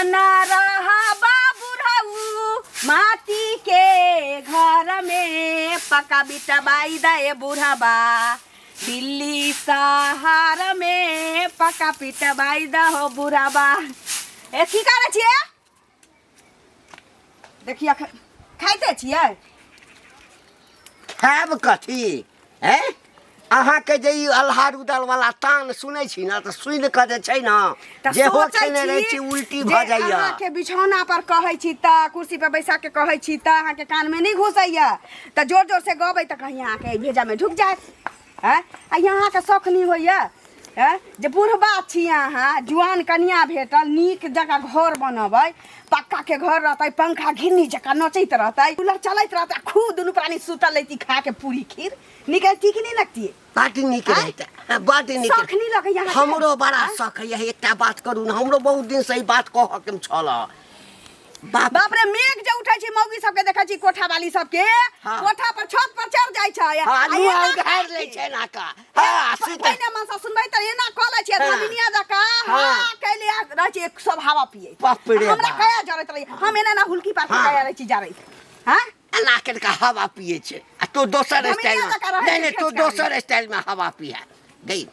ना रहबा बुढ़ऊ माटी के घर में पक्का बिटवाई दे बुढ़बा दिल्ली शहर में पक्का पिटवाई दहो बुढ़बा। ए की करै छियै? देखिए खाइते छियै। खायब कथी हैं? अहाँके जे ई अल्हा रुदल वाला तान सुनै छी ने तऽ सुनि कऽ जे छै ने तऽ जेहो सोचै खेने रहै छी उल्टी भऽ जे जाइया। अहाँके बिछौना पर कहै छी तऽ कुर्सी पर बैसा के कहै छी तऽ अहाँके कानमे नहि घुसैया, तऽ जोर जोर से गबै तऽ कहीं अहाँके एहि भेजामे ढुकि जायत। आँय, आ अहाँके शौख नहि होइया आँय जे बुढ़बा छी अहाँ, जुआन कनिया भेटल, नीक जकाँ घर बनबै, पक्का के घर रहतै, पंखा घिन्नी जकाँ नचैत रहतै, कूलर चलैत रहतै, आ खूब दुनू प्राणी सुतल रहिती खा के पूरी खीर, नीक लगती कि नहि लगती? बड्ड नीक आँय? रहतै, हँ, बड्ड नीक। शौख नहि लगैया अहाँके? हमरो बड़ा आँय? शौख होइया। एकटा बात करू ने, हमरो बहुत दिनसँ ई बात कहऽके छल। बाप बाप रे, मेघ जे उठै छै मौगी सबके देखै छी कोठा वाली सबके। हाँ। कोठा पर छत पर चढ़ जाइ छै। हाँ, आ मुँह एना उघारि लै छै एना कऽ। हाँ, सुति पहिने मनसा सुनबै तऽ एना कऽ लै छियै। हाँ। धनिया जकाँ। हाँ। हाँ, कैले आ रहै छै सब हवा पियै। बाप रे हमरा बाप। कया जरैत रहै, हम एना एना हुलकी पार के हाँ। कया रहै छी जरैत। हाँ? एना करि कऽ हवा पियै छै आ तू दोसर धनिया स्टाइल में जकाँ रहै नहि छै नहि, तू खेचकारी। दोसर स्टाइल में हवा पिया गई।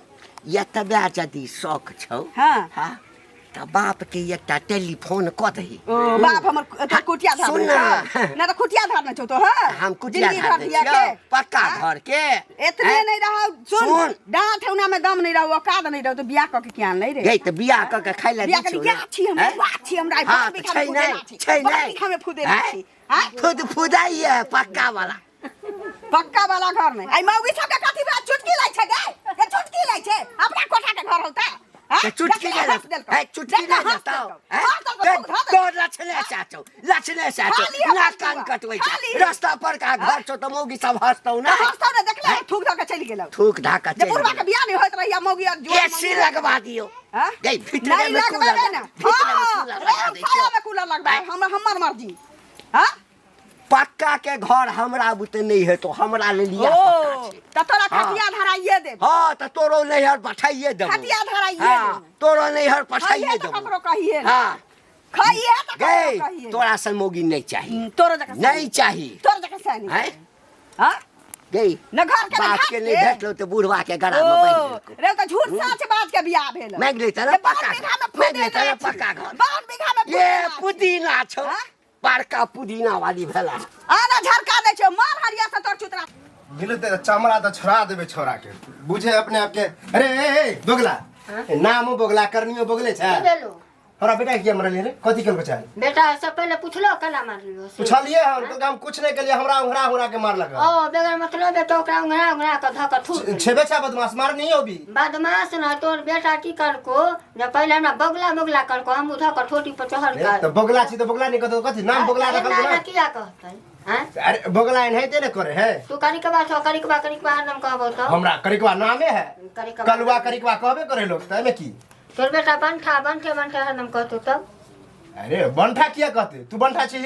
एतबे यदि शौक छौ हाँ। हाँ, तऽ बाप के एकटा टेलीफोन कऽ दही। ओ बाप हमर एतऽ कुटिया धार सुन छौ। ना। ना तऽ कुटिया धार नहि छौ तो हँ? हम कुटिया जिंदगी धार भर दै दिया छियौ के। पक्का हाँ? घर के। एतने हैं? नहीं रहो सुन, सुन। डाँट ठेहुना में दम नहीं रहो, औकात नहीं रहो तो बियाह कऽ के किया नहीं रे? गई तऽ बियाह कऽ के खाइ लए बियाह दै कऽ छौ के ने? छी हम हैं? बुआ छी हमरा हाँ, बाल तऽ बीघा छै में फुदेना नहि छी, छै बाल नहि बीघा में फुदेना हैं? छी। हैं? फुद फुदाइए पक्का वाला। पक्का वाला घर में आई मौगी सबके कथी बा चुटकी लै छै गे, ये चुटकी लै छै अपना कोठा के घर होता। तऽ चुटकी ले लेतौ हैं? चुटकी ले लेतौ हैं? तोर लक्षणे चाचौ, लक्षणे चाचौ खाली है नाक बस कान तू। कटबै छै। खाली है। रास्ता पर का घर छौ तऽ मौगी सब हँसतौ ना? हंसतौ ने, देखले थूक धऽ के चलि गेलौ। थूक ढाका जे चलि बुढ़वा के गेलौ। बियाह नहि होइत रहिया मौगी और जुआन एसी मौगी। लगवा दियौ। हाँ? गई भीतरे नहीं में लगबेबे कूलर ना। भीतरे में हाँ, कूलर लगा रे, दै साया छियौ। में कूलर लगबा हम हमर मर्जी। हाँ? पक्का के घर हमरा बुते नहीं हेतो, हमरा लेल इएह ओ पक्का छै। तऽ तोरा हाँ। खटिया धराइए देब। हाँ, तऽ तोरो नैहर पठाइए देबो। खटिया धराइए हाँ, देबो। तोरो नैहर पठाइए खाइए तऽ देबो। ककरो कहिए ना। हाँ। खाइए तऽ ककरो गई कहिए ना। तोरा से मौगी नहीं चाही। तोरो जकाँ नहीं चाही। तोरो जकाँ सैनी। हैं? हाँ? गई न घर के न बाप घाट के नहीं के। भेटलो तऽ बुढ़वा के गला में बांधि ओ, देलकौ। रे तऽ झूठ साँच बाज के बियाह भेल। मांगि लैतै ने जे बावन पक्का बीघा में घर। मांगि लैतै ने फुदेना छी। पक्का घर। 52 बीघा में ये फुदेना छी। पुदीना छौ। हाँ? बड़का पुदीना वाली भेला। आना झरका दै छौ, मार हरिया से तोर चुतरा। मिलते तऽ चमड़ा तऽ छोड़ा देबै छोड़ा के, बुझे अपने आप के। अरे ए ए बोगला। हाँ? नामो बोगला करनियो बोगले छै। की भेलो? हमरा बेटा के किया मरलियै रे? कथी केलको छै? बेटा से पहिले पुछलो केना मारलियो से? पुछलियै हम तो हम कुछ नहीं केलियै, हमरा उंगरा उंगरा के मारलक। ओ बगैर मतलब तो ओकरा उंगरा उंगरा के धऽ के थूक देलियै। छेबे छै बदमाश, मार नहीं होबी। बदमाश न तोर बेटा की करको जे पहिले हमरा बगला बगला करको, हम धऽ के ठोटी पर चढ़ ए, के। तऽ बगला छी तऽ बगला नहीं कहतो कथी नाम बगला रखल एना ना? किया कहतै? हैं? अरे बगला एनाहिते ने करे है। तू करिकबा छौ, करिकबा करिकबा हरदम कहबो तो। हमरा करिकबा नामे है। करिकबा। कलुआ करिकबा कहबे करे लोग, तऽ एहिमे की? तोर बेटा बंठा बंठे बंठे हरदम कहतो तब। अरे बंठा किया कहते? तू बंठा छी?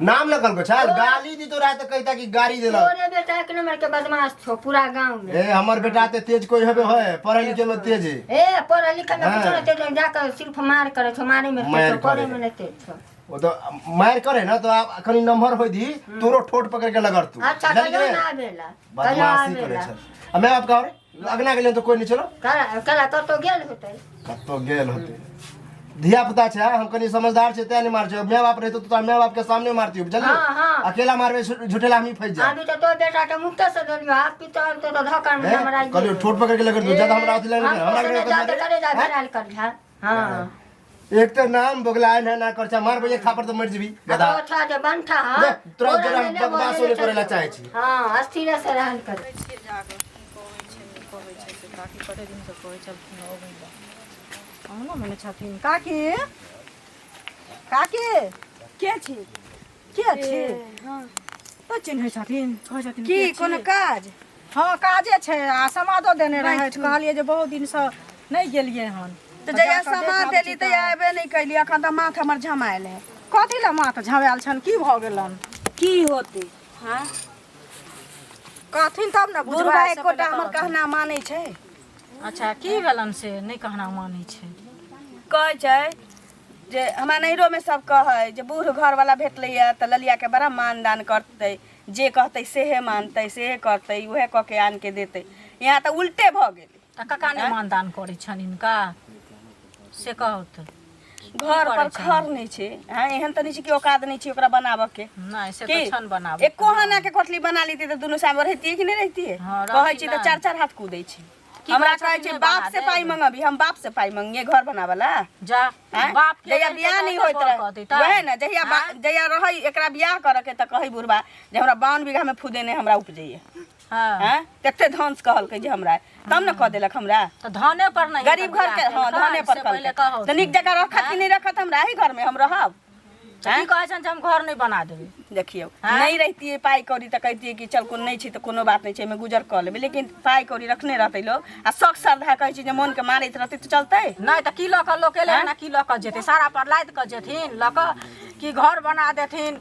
नाम लगल को छाल गाली दी तो रहा तो कहता कि गाड़ी देलक। तोरे बेटा एक नंबर के बदमाश छौ पूरा गांव में। ए हमर बेटा ते तेज कोई हेबे होय, पढ़े लिखे में तेज है। ए पढ़े लिखे में हाँ। कुछो नहीं तेज, जाकर सिर्फ मार करे छौ, मारे में तेज मार छौ, पढ़े करे। में नहीं तेज छौ। वो तो मार करे ना तो आप कनी नंबर होय दी तोरो ठोट पकड़ के लगड़ तू। अच्छा, जानि कहियो गेलै? ना आबेला, कहियो बदमाशी करे आबेला। छल। आ मैं आप कहो रे अगना गेलियन तो कोई नहीं चलो। कला कला कतौ गेल होतै। कतौ गेल होतै। धिया पुता छै, हम कनी समझदार छै तें नहीं मार छै। My बाप रहतो तो my बाप के सामने मारती बुझलियै? हाँ, हाँ। अकेला मारबे झुठेला हम ही फंस जाए। अभी तो तोर बेटा के मुक्ते से देलियो, आप पिता तो तो धक्का में हैं? हमरा कहलियो ठोट पकड़ के लगड़ दो, ज्यादा हमरा अथी लगे, हमरा हम के जाते करे जा हैं? भेराल कर जा। हाँ। एक तो नाम बोगलायन है ना करचा, मार बजे थापर तो मर जबी गधा। अब अच्छा जे बनठा हाँ। देख, तोरा तोरा जरा लेने बकवास बोले होने करेला चल। चाहे छी। हाँ, अस्थिरे से रहल कर। कहै छियै जाकऽ की कहै छै नहि कहै छै से काकी कते दिनसँ कहै छलखिन अबै लए अङ्गनोमे नहि छथिन काकी, काकी के छी, के छी? हँ तऽ चिन्है छथिन, कहै छथिन की के छी? कोनो काज? हँ काजे छै, आ समादो देने रहथि, कहलियै जे बहुत दिनसँ नहि गेलियै हन। तऽ जहिया जाकऽ देख समाद आबै देली छी। तहिया अयबे नहि कैली, एखन तऽ माथ हमर झमायल है। कथी लए माथ झमायल छनि, की भऽ गेलनि? की होतै? हँ कहथिन तब ने बुझबै। बुढ़बा से एकोटा पहिले हमर कहथिन। कहना मानै छै? अच्छा की भेलनि से नहि कहना मानै छै? कहै छै जे हमरा नैहरोमे सब कहै जे बूढ़ घरवला भेटलैए तऽ ललियाके बड़ा मानदान करतै, जे कहतै सेहे मानतै, सेहे करतै, उएह कऽ के आनि के देतै। यहाँ तऽ उल्टे भऽ गेलै। तऽ कका नहि मानदान करै छनि हिनका से कहू तऽ? घर पर खर नहि छै। हँ, एहन तऽ नहि छै कि औकात नहि छै ओकरा बनाबऽ के। नहि, से की तऽ छनि बनाबऽ। एको आना के कोठली बना लेती तऽ दुनू साल रहितियै कि नहि रहितियै? हँ, कहै रहती छी तऽ नहि। चारि चारि हाथ कूदै छै। की हमरा कहै कहै छथिन छै नहि बाप बना से पाइ देब? मंगबी। हम बाप से पाइ मंगिए घर बनाबऽ ला? जा। आँय? बाप के जहिया रहितै बियाह तऽ नहि एते होइत बड़ रहै कऽ दैतै। वएह ने, जहिया आँय? जहिया रहै एकरा बियाह करऽ के तऽ कहै बुढ़बा जे हमरा 52 बीघा मे फुदेने हमरा उपजैया। हँ। आँय, तते धन कहलकै जे हमरा, तब ने कऽ देलक हमरा। तऽ धने पर नहि गरीब घर के, हँ, धने पर से पहिले कहलकै कहू तऽ नीक जकाँ रखत कि नहि रखत? हमरा एहि घर मे हम रहब? तऽ की कहै छनि जे हम घर नहि बना देबै? देखियौ, आँय? नहि रहितियै पाइ कौड़ी तऽ कहितियै कि चल कोनो नहि छै तऽ कोनो बात नहि छै, एहिमे गुजर कऽ लेबै। लेकिन पाइ कौड़ी रखने रहतै लोक आ शौक श्रद्धा कहै छै जे मोनके मारैत रहतै तऽ चलतै? नहि तऽ की लऽ कऽ लोक एलै हन आ की लऽ कऽ जेतै? सारा पर लादि कऽ जेथिन लऽ कऽ कि घर बना देथिन,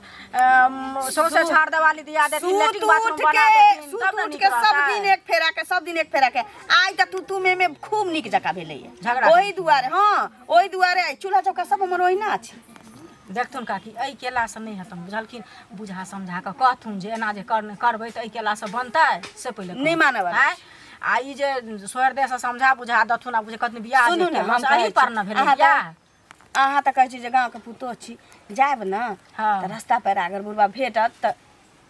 सौंसे छाड़ देवाली दिया देथिन, सूत लेट्रिन बाथरूम उठ बना के देथिन, सूत तब ने उठ नीक के सब रहतै। दिन एक फेरा के, सब दिन एक फेरा के। आइ तऽ तू तू मे खूब नीक जकाँ भेलैया झगड़ा। ओहि दुआरे, हँ, ओहि दुआरे आइ चूल्हा चौका सब हमर ओहिना छै। देखथुन काकी, एहि केलासँ नहि हेतनि, बुझलखिन? बुझा समझा कऽ कहथुन जे एना जे करबै तऽ एहि केलासँ बनतै, से पहिले नहि कहू। मानऽ वला। आँय? आ ई जे सोहर देहसँ समझा बुझा देथुन आ बुझे कथी बियाह सुनू जे ने, केलहुँ हम से एही कहै पर छी, ने भेलै अहाँ तऽ बियाह। अहाँ तऽ कहै छी जे गाँवके पुतोह छी, जायब ने हँ। तऽ रास्ता पर अगर बुढ़बा भेटत तऽ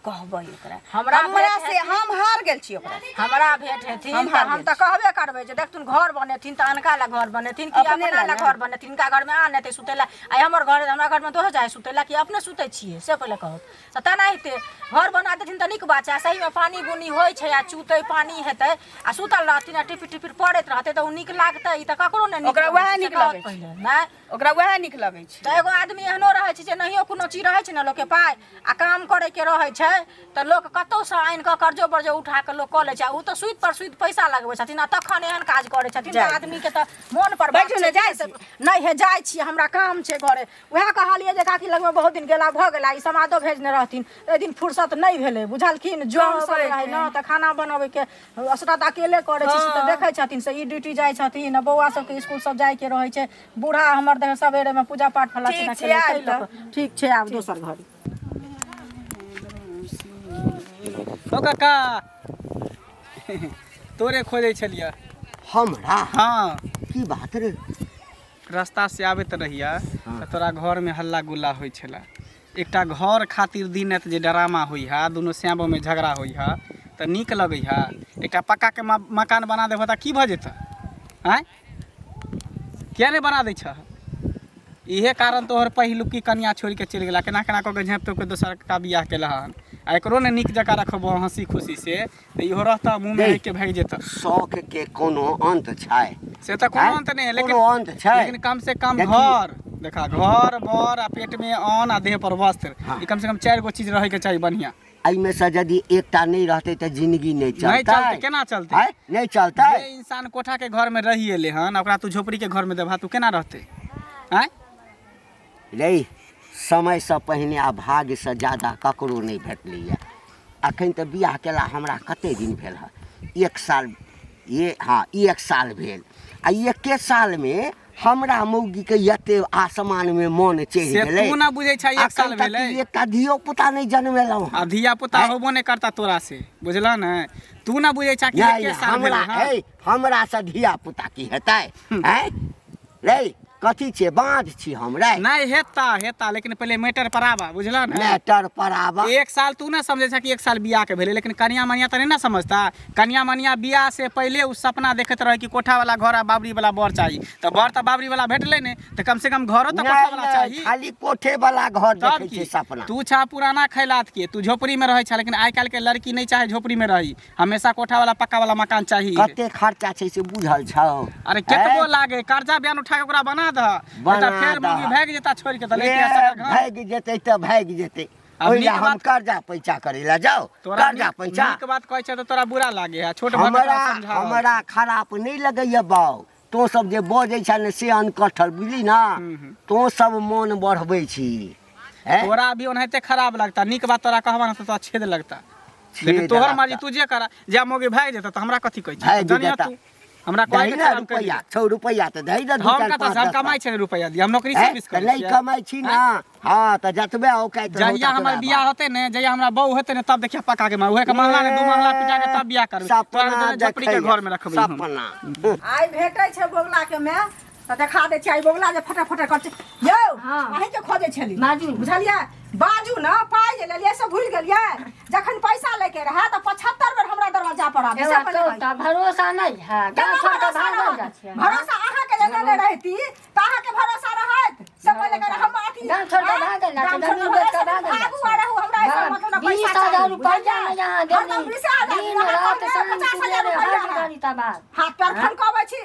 कहबै ओकरा हमरा हमरा भेट से हेथिन। हम हार गेल छी ओकरा। हमरा भेंट हेथिन हम तऽ हार हम गेल तऽ छी। कहबे करबै जे देखथुन घर बनेथिन तऽ अनका लए घर बनेथिन कि अपने अपना लए लए ने? घर बनेथिन? हिनका घरमे आन हेतै सुतै लए? आइ हमर घर, हमरा घरमे दोसर जाइ सुतै लए कि अपने सुतै छियै, से पहिले कहत। तऽ तेनाहिते घर बना देथिन तऽ नीक बात छै। आ सहीमे पानि बुनी होइ छै आ चूतै पानि हेतै आ सुतल रहथिन आ टिपिर टिपिर पड़ैत रहतै तऽ ओ नीक लागतै? ई तऽ ककरो नहि नीक ओकरा लगै वएह छै, से नीक कहत लगै छै। पहिले नहि। ओकरा वएह नीक लगै छै। तऽ एगो आदमी एहनो रहै छै जे नहियो कोनो चीज रहै छै ने लोकके पाइ आ काम करैके रहै छै तऽ लोक कतहुसँ आनि कऽ कर्जो बर्जो उठा कऽ लोक कऽ लै छै। आ ओ तऽ सुति पर सुति पैसा लगबै छथिन आ तखन एहन काज करै छथिन तऽ जाइ। आदमीके तऽ मोन पर बात बैठू ने, छै कि जाइ से नहि हे, जाइ छी, हमरा काम छै घरे। उएह कहलियै जे काकी लगमे बहुत दिन गेला भऽ गेला, ई समादो भेजने रहथिन, एहि दिन फुर्सत नहि भेलै, बुझलखिन? जन सब रहै ने तऽ खाना बनबैके असरा तऽ अकेले करै छी, से तऽ देखै छथिन। से ई ड्यूटी जाइ छथिन आ बौआ सबके इसकुल सब जाइके रहै छै। बूढ़ा हमर देख सवेरेमे पूजा पाठ फल्ला ठीक चिल्ला छै, केलक, आबि ताहि लऽ कऽ। ठीक छै, आब दोसर घड़ी। ओ काका, तोरे खोजै छलियै। हमरा? हँ। की बात रे? रास्ता से आबैत रहियै तऽ तोरा घरमे हल्ला गुल्ला होइ छलै। एकटा घर खातिर दिन राति जे ड्रामा होइ है, दुनू श्यामोमे झगड़ा होइ है, तऽ नीक लगै है? एकटा पक्काके मकान बना देबह तऽ की भऽ जेतह? आँय, किया नहि बना दै छह? इहे कारण तोहर पहिलुकी कनिया छोड़ि कऽ चलि गेला। केना केना कऽ के झाँपि तोपि कऽ दोसर का बियाह केलह हन। आ एकरो ने नीक जकाँ रखबह हँसी खुशी से तऽ इहो रहतह, मुँहमे देख। के भागि जेतह। शौक के कोनो अंत छै? से तऽ कोनो आँय? अंत नहि है, लेकिन कोनो अंत छै? लेकिन कम से कम देखी। घर देखा, घर बर आ पेट में अन्न आ देह पर वस्त्र, हाँ। ई कम से कम चारि गो चीज रहे के चाही बढ़िया। एहिमे से यदि एकटा नहि रहतै तऽ जिंदगी नहि चलतै। नहि चलतै, केना चलतै? आँय? नहि चलतै। जे इंसान कोठा के घर में रहि एले हन, ओकरा तू झोपड़ी के घर में देबहा, तू केना रहतै? आँय रे, समयसँ पहिने आ भाग्यसँ ज्यादा ककरो नहि भेटलैए। अखन तऽ बियाह केला हमरा कते दिन भेल हँ? एक साल ये, हँ, एक साल भेल। आ एके सालमे हमरा मौगीके एते आसमानमे मन चढ़ि से गेलै। तू ना बुझै छह एक साल अखन तक भेलै। एकटा धियो पुता नहि जनमेलहुँ आ हँ। धिया पुता आँय? होबो नहि करता तोरा से, बुझलह ने? तू ना बुझै छह कि नहि एके नहि, साल हमरा भेलै हँ। हे, हमरासँ धिया पुता की हेतै? आँय रे, कथी छियै, बाँझ छी हम रे? नहि, हेता हेता, लेकिन पहिले मैटर पर आबा, बुझलह ने? मैटर पर आबा। एक साल तू ना समझै छह कि एक साल बियाह के भेलै, लेकिन कनिया मनिया तऽ नहि ने समझता। कनिया मनिया बियाह से पहिले ओ सपना देखैत रहै कि कोठा वाला घर आ बाबरी वाला बर चाही। तऽ बर तऽ बाबरी वाला भेटलै नहि, तऽ कम से कम घरो तऽ कोठा नहि वाला नहि, चाही। खाली कोठे वाला घर तब देखै की छै सपना। तू छा पुराना खैलात के, तू झोपड़ी में रहै छा, लेकिन आइ काल्हि के लड़की नहि चाहे झोपड़ी में रही, हमेशा कोठा वाला पक्का वाला मकान चाही। कते खर्चा छै से बुझल छौ? अरे केतबो ऐं? लागे, कर्जा बयान उठा के ओकरा बना दह, नहीं बना तऽ फेर दह। मौगी भागि जेता छोड़ि के तऽ ए, लेके सकर घर। भागि जेतै तऽ भागि जेतै। आब ओहि नीक लए हम बात कर्जा पैसा करै लए जाउ? तोरा कर्जा पैसा? नीक बात कहै छै तऽ तोरा बुरा लागे है, छोट भऽ के हमरा तोरा समझा रहल हमरा खराप नहि लगैया बाउ। तों सब जे बजै छह ने से अनकठल, बुझली ना? तों सब मोन बढ़बै छी। छी। तोरा अभी ओनाहिते खराब लगता, नीक बात तोरा कहबा ना तऽ तोरा छेद लगता। लेकिन छेद तोहर लगता। मर्जी, तू जे करा। जा मौगी भागि जेता तऽ हमरा कथी कहै छी? भागि जनिया जेता। तू हमरा कहै दही के ने छल हम कहि रुपैआ छौ रुपैआ तऽ दही ने दियै। दू हम चारि कतऽ पाँच से हम दस कमाइ छै रुपैआ दिअ हम नौकरी हैं? सर्विस तऽ करै नहि छियै कमाइ छी ने हँ तऽ जतबे औकात रहौ जहिया ततबे हमर बियाह बात। होतै ने जहिया हमरा बहू हेतै ने तब देखिया पका के मार उहे के महला ने दू महला पिटा के तब बियाह करबै तोरा सपना के झोपड़ी के देखैया, घर में रखबै हम सपना आइ भेटै छै बोगला के माय तऽ देखा दै छै आइ बोगला जे फटर फटर करै छै यौ हँ। अहीं के खोजै छली बाजू। बुझलियै बाजू ने पाइ जे लेलियै से भूलि गेलियै जखन पैसा लैके रहै तऽ 75 बेर हमरा दरवाजा पर आबी से एगो पहिले कहू बाजू। तऽ भरोसा नहि है केना गाँव छोड़ि कऽ भरोसा भागल रहत? जाइ छियै भरोसा अहाँके जे लेने रहिती तऽ अहाँके भरोसा रहत से पहिले कहे हम अथी गाम छोड़ि कऽ भागल जाइ छै, गाम छोड़ि जमीन कऽ बेच कऽ भागल भागल जाइ भागू छै। आ रहू हमरा एहिसँ मतलब ने बीस पैसा हजार चाही, रुपैआ बुझलियै? नहि अहाँ हरदम देली 20,000 दिन अहाँ रात कहबै साँझ 50,000 सुबेरे रुपैआ हर है। घड़ी तबाह हाथ पैर खनकबै छी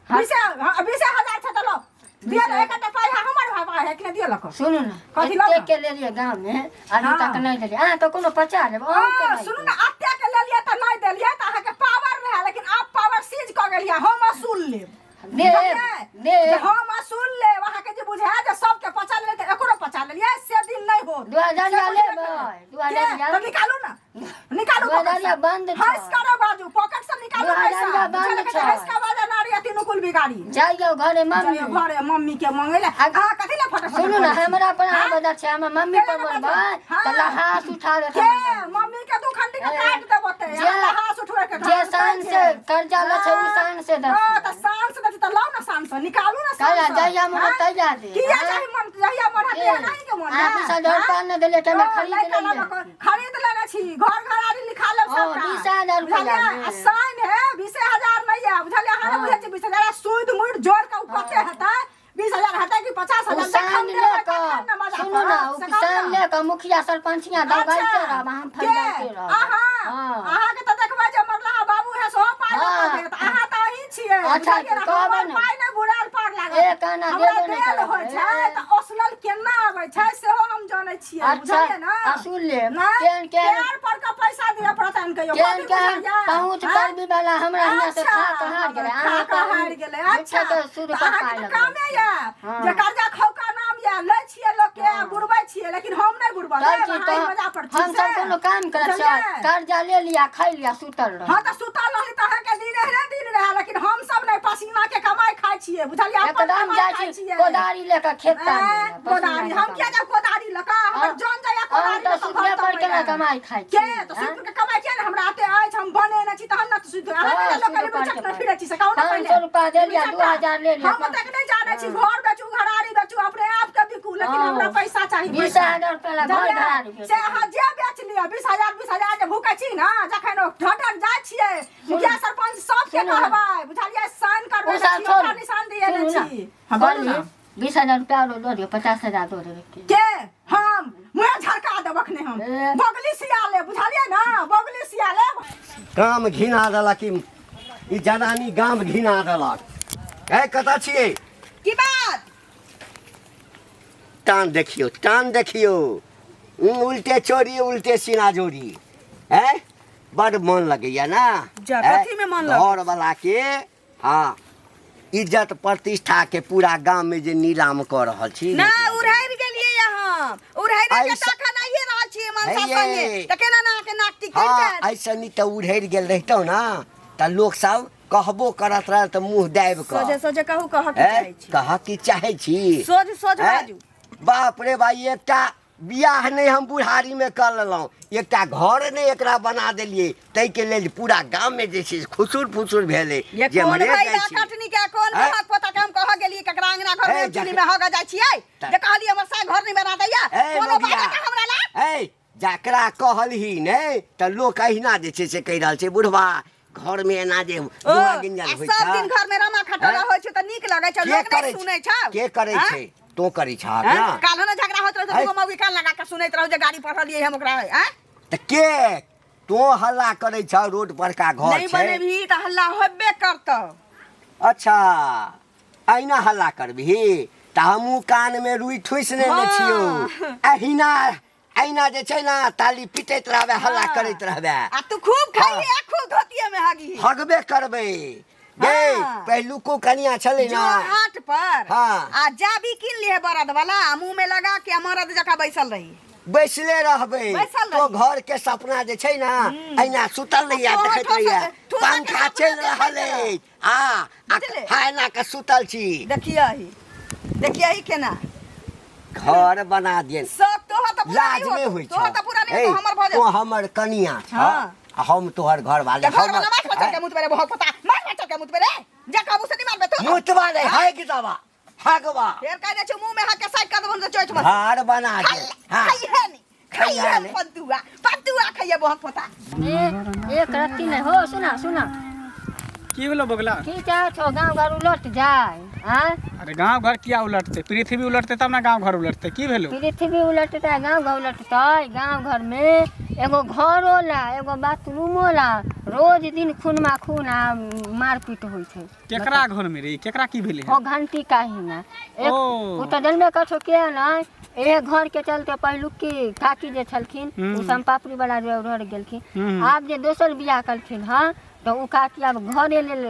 20,000 छै तऽ लो दिअ ने एकटा पाइ है हमर भाई है कि नहि दिअ लऽ सुनू ने कथी लऽ एतेक के लेलियै गाँवमे अभी तक हाँ। नहि देलियै अहाँ तऽ कोनो पचा लेब अहूँके हाँ, नहि सुनू देब। ने अत्ते के लेलियै तऽ नहि देलियै तऽ अहाँके पावर रहै लेकिन आब पावर सीज कऽ गेलियै हम असूल लेब देब बुझलियै? देब जे हम असूल लेब अहाँके जे बुझाय जे सबके पचा लेलियै तऽ एकरो पचा लेलियै से दिन नहि होत दू हजरिया से बुझबे लेबै, करबै। दू हजरिया। के? तऽ निकालू ने निकालू दू पॉकेट हजरिया से। बंद छै। हँसि कऽ बाजू पॉकेट से निकालू दू पैसा हजरिया बंद बुझलियै कि छै। हँसि कऽ बाजू नारी तीनू कुल बिगाड़ी जाइयौ घरे मम्मी जाइयौ घरे मम्मी के मंगै ले अहाँ कथी ले फटाफट सुनू ने करै छी? हमरा पर अहाँ हाँ? बदल छै हमर मम्मी पर केना बोलबै बजबै? तऽ हाँ। लहास उठा देत के हमर मम्मी। मम्मी के दू खंडी के ए, काट देबो ते जे- लहास उठबै के जे शान से कर्जा लै छै, उ शान से दै हां छै। त शान से दै छै त लाउ ना शान से निकालू ना शान कहिया से जहिया मन हाँ? तहिया दे, किया हाँ? जाहि मन जहिया मन ए, हते नहीं के मन अहाँ 20,000 रुपया नहि देलियै तऽ हमरा खरीद लेलियै। खरीद लेने छी घर घरारी लिखा लेब ओ, सबटा 20,000 रुपया बुझलियै? मे। आ साइन है 20,000 नहीं है बुझलियै अहाँ हाँ। नहि बुझै छी 20,000 आ सूद मुड़ जोड़ के उ कते हेतै 20,000 हेतै कि 50,000 ओ जखन शान देबै ले तखन कऽ ने मजा सुनू ने करब, ओ से कहू शान ने। ले कऽ मुखिया सरपंचिया दबाइते रहब अहाँ के? फरियाइते रहब अहाँ हाँ। अहाँके तऽ देखबै जे मरलाहा बाबू है सेहो पाइ लऽ कऽ हाँ। देत अहाँ तऽ अहीं छियै अच्छा, बुझलियै ने? कहबै हमर ने। पाइ नहि बुराल पार लागत एक आना हमरा देबे नहि देल करब। होइ छै तऽ ओसलल केना आबै छै सेहो हम जानै छियै अच्छा, बुझलियै ने असूल लेब। नहि, केहन- केहन- पैर पर के पैसा दिअ पड़त अनके यौ केहन कथी केहन बुझलियै? पहुँच हाँ? करबी वाला हमरा हियाँ से अच्छा, खा कऽ हारि गेलै खा अहाँ कऽ हारि गेलै अच्छा झूठे के सूद तऽ पर अहाँके पाइ तऽ लगबै कामे छी। यऽ हाँ। जे कर्जा खौका नाम यऽ लै छियै लोक के आ बुड़बै छियै लेकिन हम नहि बुड़बऽ कहै देब छी अहाँ तऽ ई मजा पर छी हम सब से। कोनो काम करै छियै बुझलियै? कर्जा ले लिया खाइ लिया सुतल रह हाँ तऽ सुतल रही तऽ अहाँके दिन एहने दिन रहए लेकिन हम सब नहि पसीना के कमाई खाइ छियै बुझलियै अपन एकदम कमाई जाइ खाइ छी छियै कोदारी ले कऽ खेत ऐं, कोदारी हम किया जाब कोदारी लऽ कऽ हमर हाँ। जन जाइया हम कोदारी तऽ लऽ कऽ सुतले घर पर तोड़ै केना लए। कमाई खाइ छी के तऽ सूद के कमाई किया ने हमरा आते अछि हम बनेने छी तहन ने सूद अहाँ हाँ, ने लोक सूद के पर चट के फिरै छी से कहू ने 500 पहिले रुपया दे लिया, 2000 ले लिया। हम ओतेक नहि जानै छी घर बेचू घरारी बेचू अपने आप के बिकू लेकिन हाँ। हमरा पैसा चाही बीस पैसा। हजार रुपया ला घर बुझलियै? घरारी बेचू। से अहाँ जे बेच लिअ 20,000 20,000 जे भूकै छी ने जखन ओ ढटक जाइ छियै मुखिया सरपंच सबके सुनू ने। कहबै बुझलियै साइन ओ करबै सब छी ओकरा छोड़ू। निशान दिए सुनू ने ने, छी हाँ, बोलू ने। कहली, 20,000 रुपया आरो दऽ दियौ 50,000 दऽ देबै के हम मुँहे झरका देब अखने हम ए। बगली सिया ले बुझलियै ने बगली सिया ले गाम घिना देलक ई ई जनानी गाम घिना देलक हे कतऽ छियै की बात टान देखियौ टान देखियौ उल्टे चोरी उल्टे सीना जोरी हैं बड मन लगैया ना जा, हैं? कथीमे मन लगै? घरवला के हँ इज्जत प्रतिष्ठा के पूरा गाम में जे नीलाम कऽ रहल छी ना उड़ारि गेलियै हम उड़ारि के ऐसा- तखन आइए रहल छियै मनसा हे संगे ये। तऽ केना ना अहाँके नाक टिक हँ जायत ऐसे नीक तऽ उड़हरि गेल रहितौ ना तऽ लोक सब कहबो करत रहल तऽ मुँह दाबि कऽ सोझे सोझे कहू कहऽ की हैं? चाहै छी कहऽ की चाहै छी सोझ सोझ हैं? बाजू बाप रे भाई एकटा बियाह नहि हम बुढ़ारीमे कऽ लेलहुँ एकटा घर नहि एकरा बना देलियै ताहिके लेल पूरा गाममे जे छै से खुसुर फुसुर भेलै ये जे कोन मरे भाई जाइ छी कटनी के कोन हैं? भाग पोता के हम कहऽ गेलियै ककरा अंगना घर हे, में चुल्ही में हगऽ जाइ छियै त- जे कहलियै हमर साय घर नहि बना दैया ए, कोनो मोगिया। बात के हमरा ला ए जकरा कहलही नहि तऽ लोक अहिना जे छै से कहि रहल छै बुढ़वा घरमे एना जे ओ, धुआँ गिंजन आ होइ सब छै दिन घर में रमा खटोला हैं? होइ छै तऽ नीक लगै छै के लोक करै नहि छै? सुनै छै के करै हैं? छै तों करै छहक हैं? ना काल्हि ने झगड़ा होइत रहै हैं? दूगो मौगी कान लगा के सुनैत रहू जे गाड़ी पढ़लियै हम ओकरा हैं? तऽ के तों हल्ला करै छह रोड परका घर नहि छै बनेबही तऽ हल्ला होबे करतौ अच्छा अहिना हल्ला करबिही तऽ हमहूँ कानमे रुइ ठुसि लेने छियौ अहिना अहिना जे छै ने ताली पिटैत रहबै हल्ला हाँ। करैत रहबै आ तू खूब खाइहे हाँ। आ खूब धोतिये में हगी हगबे करबै गे हाँ। पहिलुको कनिया छलै जो ना हाट पर हाँ। आ जाबी कीन लिहे बरद वाला आ मुंह में लगा के आ मरद जकाँ बैसल रही बैसले रहबै। बैसल तो रही। घर के सपना जे छै ना, एना सुतल रहिया, तोहर देखैत रहिया, ठोसा के पंखा सपना चलि देखैत रहल रह। अछि आ आ बुझले? हाँ, एना के सुतल छी। देखियही, देखियही केना घर बना दियन। सब तोहर तऽ पूरा लाज नहि नहि होतो। होइ तोहर तऽ पूरा नहि ए, होतो, हमर भऽ तो जेतौ। हमर कनिया छ हाँ। आ हम तोहर घर वाले। तऽ घर वाला माछ मचल के मुँह पे रे, बहुत पता माछ मचल के मुँह पे रे, जा काबू से नहीं मारबे तो मुतवा नहीं है कि दवा हगवा। फेर कह दे छौ मुँह में हाथ के साइड कर देबो त चोट मत। घर बना दे। हाँ। खाइहे नहीं, खइहे खाइहे नहीं। पतुआ पतुआ खाइए बहुत पोता। एक रत्ती नहीं हो। सुना सुना। की भेलो बगला? की चाहे छो, गाँव घर उलट जाए आँय? अरे गांव घर किया उलटते? पृथ्वी उलटते तब ना गांव घर उलटते। की भेलो? पृथ्वी उलटतै, गाँव घर उलटतै? गाँव घर में एगो घरो ला, एगो बाथरूमो ला रोज दिन खूनमा खून आ मारपीट होइ छै। केकरा घर में रे? केकरा की भेलै? हो घंटी काही ना एक। ओ। ओ तऽ जनबे कर छो के न, एहे घर के चलते पहिलुकी काकी जे छलखिन, ओ सोनपापड़ी वाला जे उधर गेलखिन। आब जे दोसर बियाह केलखिन हँ, तऽ ओ काकी आब घरे लेल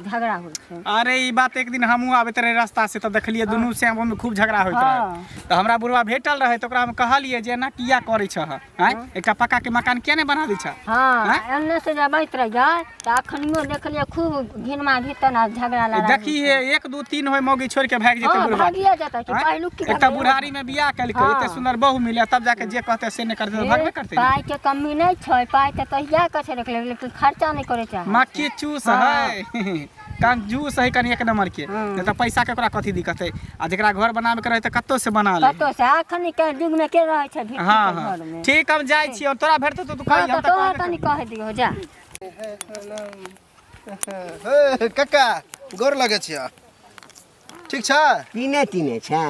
झगड़ा होइ छै। अरे ई बात एक दिन हमहूँ आबैत रहे रास्ता से, तऽ देखलियै दुनू श्याम में खूब झगड़ा होइत रहे। तऽ हमरा बुढ़वा भेटल रहे, तऽ ओकरा हम कहलियै जे एना किया करै छह आँय? एकटा पक्का के मकान किया नहि बना दै छह? हँ, एन्ने से जे अबैत रहियै तऽ अखनियो देखलियै खूब घिनमा घितन आ झगड़ा लड़ाइ। देखी हे, 1 2 3 होय मौगी छोड़ के भागि जेतै बुढ़वा। भागिए जेतै कि आँय? पहिलुक की एक तऽ बुढ़ारी में बियाह केलकै, एते सुंदर बहू मिले, तब जाके जे कहते से नहि करतै तऽ भागबे करतै ने। पाइ के कमी नहि छै, पाइ तऽ तहिया के छै रखले, लेकिन खर्चा नहि करै चाहै। मक्खी चूस है, कंजूस है कनि एक नंबर के। नहि तऽ पैसा के ओकरा कथी दिक्कत है? आ जकरा घर बनाबे के रहे तऽ कतौ से बना ले। कतौ से। अखन के युग में के रहै छै भिट्टी हाँ के हाँ घर में? ठीक, हम जाइ छी और तोरा भेटतौ तऽ तू हँ कही। हम तऽ तऽ तोहर कहबे। तनी कहि दियौ जा। हे कक्का, गोर लगै छियै। ठीक छ? पीने तीने छै?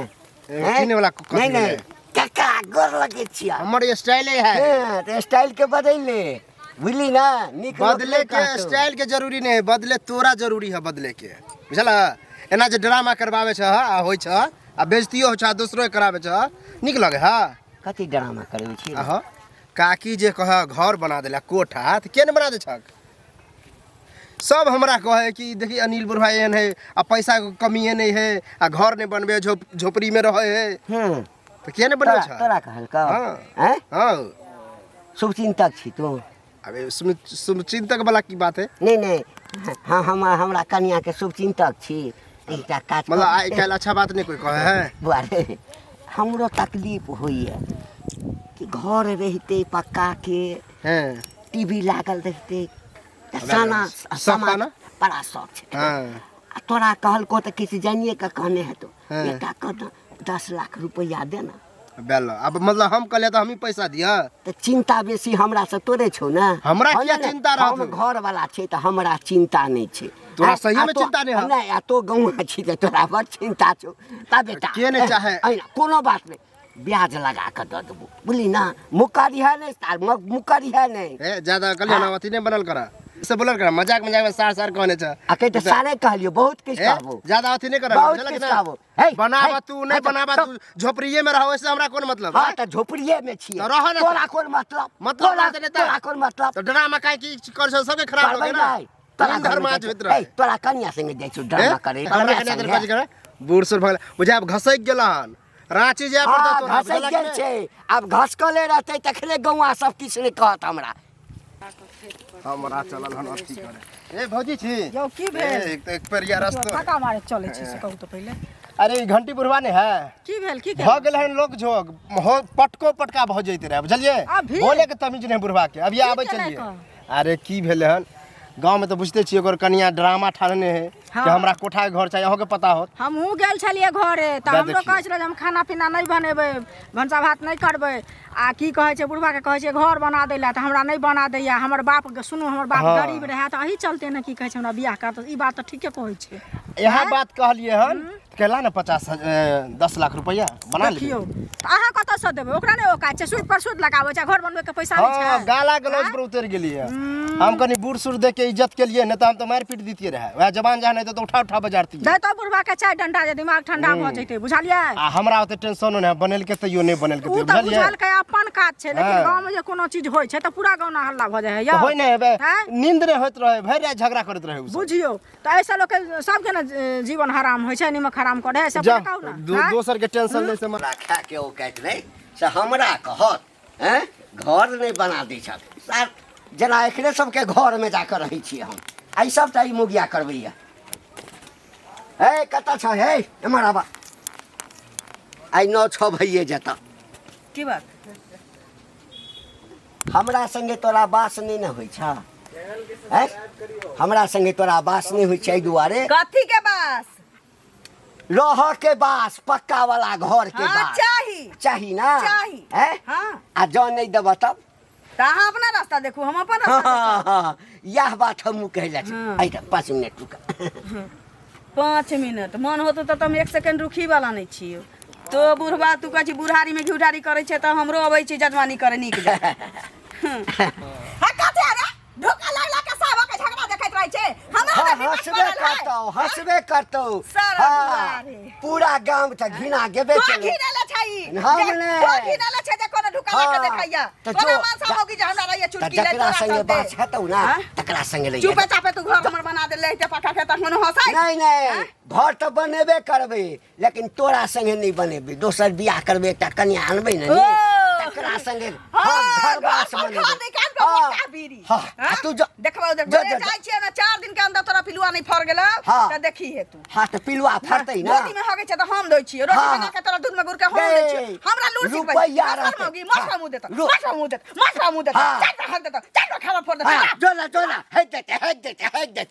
पीने वाला कथी नहीं नहीं भेलै? कक्का, गोर लगे छियै। हमर स्टाइले है। हाँ, तऽ स्टाइल के बदलि ले, बुझली ना? नीक लोक बदले नहि के कहतौ। स्टाइल के जरूरी नहीं है, बदले तोरा जरूरी है बदले के, बुझल? एना जे ड्रामा करबावे छ आ होइ छ आ बेइज्जतियो होइ छ आ दोसरो के करावे छ, नीक लगे है? कथी ड्रामा करबै छी? अहाँ काकी जे कह घर बना देला कोठा, तऽ के नहि बना दे छक? सब हमरा कहे कि देखी अनिल बुढ़वा एहन है आ पैसा के कमिए नहीं है आ घर नहीं बनबे, झोपड़ी में रहे है। तऽ किया नहि बनबै तोरा छ? तोरा कहलकौ? हाँ। हैं? हाँ। शुभचिंतक छी तू। अबे शुभचिंतक वाला की बात है? नहीं नहीं, हाँ, हम हमरा कनिया के शुभचिंतक छी, एकटा काज मतलब आइ काल्हि अच्छा बात नहीं कोई कहे है। बुआ रे, हमरो तकलीफ होइए कि घर रहिते पक्का के, टीवी लागल रहिते तऽ साना शौक सामान ना? बड़ा शौक छै। आ तोरा कहलको तऽ किछु जानिए के कहने हेतौ। एकटा कह, 10 लाख रुपैआ दे ना। बेल अब मतलब हम कहलियै तऽ हमही पैसा दिअ? तऽ चिंता बेसी हमरा से तोरे छौ ने। हमरा हँ, किया नहि, नहि, चिंता हम रहतौ? घर वाला छै तऽ हमरा चिंता नहि छै। तोरा आ सहीमे चिंता नहि हौ? नहि, आ तो गौआ छी तऽ तोरा बड़ चिंता छौ। ता बेटा, के नहि चाहे? अहिना कोनो बात नहि, ब्याज लगा कऽ दऽ देबो, बुझली ना? मुकरिहे नहि सार, मुकरिहे नहि। ए ज्यादा कहलियै ना, अथी नहि बनल कर से बोलल कर, मजाक मजाक में सार सार कहने छ। आ कहै तऽ सारे कहलियौ, बहुत किछु ए, कहबो। ज्यादा अथी नहीं कर। बहुत किछु कहबो। हे, बनाबा हे, तू नहीं हे, बनाबा, तू झोपड़िए में रहो, ऐसे हमरा कोन मतलब? हाँ, तऽ झोपड़िए में छियै। तऽ रहऽ ने। तोरा कोन मतलब? मतलब तोरा रहतै नहि तऽ? तोरा कोन मतलब? तो ड्रामा काहे की कर छौ, सबके खराब करबै लगे ना। नहि। तोरा नींद घरमे धर्माज जाइ छौ। होइत रहे। ए, तोरा कनिया संगे जाइ छौ ड्रामा करे? हमरा कनिया कनिया संगे? कथी करे? बूढ़ सूढ़ भऽ गेल बुझाय, आब घसकि गेल हन, रांची जाय पड़तै हाँ, तोरा। घसकि बुझलक गेल नहि? छै। आब घसकले रहतै तखने गौआ सब किछु नहि कहत हमरा। हमरा चलल हन अथी करे। ए भौजी छी? यौ, की भेल? ए, एक तऽ एक पेरिया रस्तो। फका मारे चलै छी से कहू तऽ पहिले। अरे ई घंटी बुढ़वा नहि है? की भेल? की भऽ गेल हन लोक झोक हो, पटको पटका भऽ जैते रहे, बुझलियै? अभी? बोले के तमीज नहि बुढ़वा के। अभी आबै केलक? छलियै। अरे की भेलै हन गाँव में तऽ बुझते छियै, ओकर कनिया ड्रामा ठानने है कि हमरा कोठा के घर चाही। अहूँके पता होत। हमहूँ गेल छलियै घरे तऽ दए हमरो देखियौ। कहै छलै जे हम खाना पीना नहि बनेबै, भनसा भात नहि करबै आ की कहै छै, बुढ़बाके कहै छै घर बना दै लए तऽ हमरा नहि बना दैया। हमर बाप, सुनू, हमर बाप गरीब रहए तऽ एही चलते ने की कहै छै हमरा बियाह करत। ई बात तऽ ठीके कहै छै। इएह बात कहलियै हन, केला ने 50 10 लाख रुपैआ बना लेबै। देखियौ तऽ अहाँ कतऽसँ देबै? ओकरा नहि औकात छै? सूद पर सूद लगाबै छै, घर बनबैके पैसा नहि छै। गाला गलौज पर उतरि गेलियै हम। कनि बूढ़ सूढ़ देख के इज्जत केलियै, नहि तऽ हम तऽ मारि पीट दितियै रहए। वएह जवान जहाँ नहि तऽ उठा उठा बजारतियै। दैतो बुढ़बाके चारि डंडा जे दिमाग ठंडा भऽ जैतै, बुझलियै? आ हमरा ओते टेंशनो नहि है, बनेलकै तैयो, नहि बनेलकै ओ तैयो, तऽ बुझलियै? बुझलकै अपन काज छै, लेकिन गाँवमे जे कोनो चीज होइ छै तऽ पूरा गाँव हल्ला भऽ जाइ है तऽ यौ। होइ नहि हेबै? आँय? नींद नहि होइत रहै, भरि राति झगड़ा करैत रहै ओ सब। बुझियौ तऽ ऐसे लोकके सबके ने जीवन हराम होइ छै, निमक हराम करे है सब। जा कहू ने, आँय? दोसर के टेंशन लै से हमरा खा के ओ काटि नहि। से हमरा कहत हैं घर नहि बना दै छथि सर जेना एकरे सबके घरमे जाकऽ रहै छियै हम एहि सबटा ई मोगिया करबैया। हे कतऽ छ हे एम्हर आबा आइ 9-6 भइए जेतऽ। की बात? हमरा संगे तोरा बास नहि ने होइ छ हैं? हमरा संगे तोरा बास नहि होइ छै एहि दुआरे। कथी के बास? रह के बास, पक्का वाला घर के हाँ, बास। चाही। चाही ना? चाही। हैं? हाँ। आ जँ नहि देबऽ तब? तऽ अहाँ अपना रास्ता देखू, हम अपन रास्ता देखब। हाँ, इएह बात हमहूँ कहै लए छी। हाँ। एहि 5 मिनट रुक। 5 मिनट मन होतौ तऽ हम 1 सेकेंड रुकी वाला नहि छियौ। तो बुढ़बा तू कहै छी बुढ़ारी में घिउढारी करै छै तऽ हमरो अबै छै जजमानी करे नीक जकाँ। हाँ, कथी अरे? ढोका लगला के साहब के झगड़ा देखैत रहै छै। हमरा हाँ, तऽ हिम्मत हँसबे पड़ल है। करतौ, हँसबे करतौ। सारा हाँ, दुआरे। पूरा गाम तऽ घिना गेबे तो केलौ। घिनेले छै ई। हम जे- नहि। तो घिनेले छै जे कोनो ढुका लऽ के हाँ, देखैया। तऽ तोरा जो- मान साहब होगी जे हमरा रहैया तऽ चुटकी ले जकरा तोरा संगे चलते। बात हेतौ ना हाँ? तकरा संगे लैया। चुपे चापे तू घर हमर बना देले ते पक्का के तखन हँसै। नहीं नहीं हाँ? घर तऽ बनेबे करबै लेकिन तोरा संगे नहि बनेबै, दोसर बियाह करबै एकटा कन्या आनबै ने ओ। तकरा संगे हाँ, हम घर बास घर पर बनेबै। खा दे, कान पर हाँ, मोटा बीड़ी। हाँ, हाँ? आ तू जो देखबौ, देखबौ। जो, ए, जो, जो। जाइ छियै ने 4 दिन के अंदर तोरा पिलुआ नहि फड़ गेलौ हाँ। तऽ देखी हे तू। हाँ तऽ पिलुआ फड़तै ना। धोती में हगै छै तऽ हम दै छियै, रोटी हाँ। बना के तोरा दूध में गुड़ के हम दै छियै। दे। हमरा लूर सिखबै। रुपैया दोसर रहतै। मौगी, माछ हाँ। पर मुँह देतौ, रु- माछ पर मुँह देतौ, माछ पर मुँह देतौ, हाँ। 4 टा हग देतौ, 4 टा खाना फोड़ देतौ। हाँ, जो ना, जो ना, हेक देतै, हेक देतै, हेक देतै।